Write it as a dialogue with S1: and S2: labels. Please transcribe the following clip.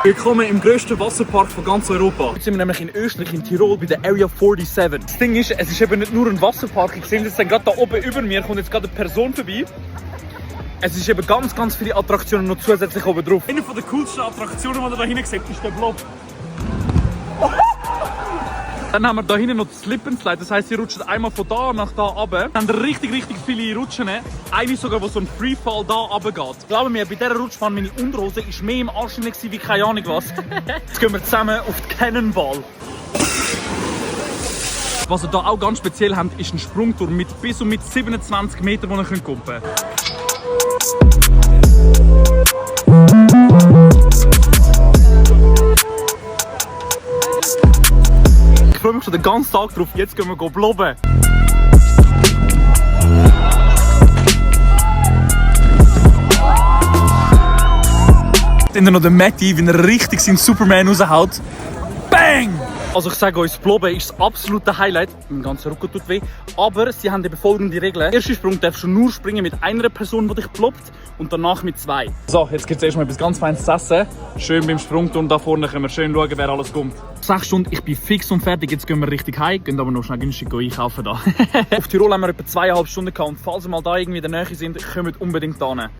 S1: Willkommen im grössten Wasserpark von ganz Europa. Jetzt sind wir nämlich in Österreich, in Tirol, bei der Area 47. Das Ding ist, es ist eben nicht nur ein Wasserpark. Ich sehe jetzt gerade da oben über mir, kommt jetzt gerade eine Person vorbei. Es ist eben ganz viele Attraktionen noch zusätzlich oben drauf. Eine der coolsten Attraktionen, die ihr da hinten seht, ist der Blob. Dann haben wir da hinten noch das Slip and Slide, das heisst, ihr rutscht einmal von da nach da runter. Dann haben richtig viele Rutschen. Eine sogar, wo so ein Freefall da runter geht. Glaubt mir, bei dieser Rutschbahn, meine Unterhose ist mehr im Arsch wie keine Ahnung was. Jetzt gehen wir zusammen auf die Cannonball. Was ihr hier auch ganz speziell habt, ist ein Sprungturm mit bis zu 27 Metern, wo ihr kumpen könnt. Ich freue mich schon den ganzen Tag drauf. Jetzt gehen wir blobben. Dann noch den Matti, wie er richtig seinen Superman raushaut. Bang! Also ich sage euch, das Blobben ist das absolute Highlight. Mein ganzer Rücken tut weh. Aber sie haben eben folgende Regeln. Der erste Sprung darfst du nur springen mit einer Person, die dich ploppt. Und danach mit zwei. So, jetzt gibt es erstmal etwas ganz Feines zu essen. Schön beim Sprungturm da vorne können wir schön schauen, wer alles kommt. 6 Stunden, ich bin fix und fertig. Jetzt gehen wir richtig heim. Gehen aber noch schnell günstig einkaufen da. Auf Tirol haben wir etwa 2,5 Stunden gehabt. Und falls ihr mal da irgendwie in der Nähe sind, kommt unbedingt hin.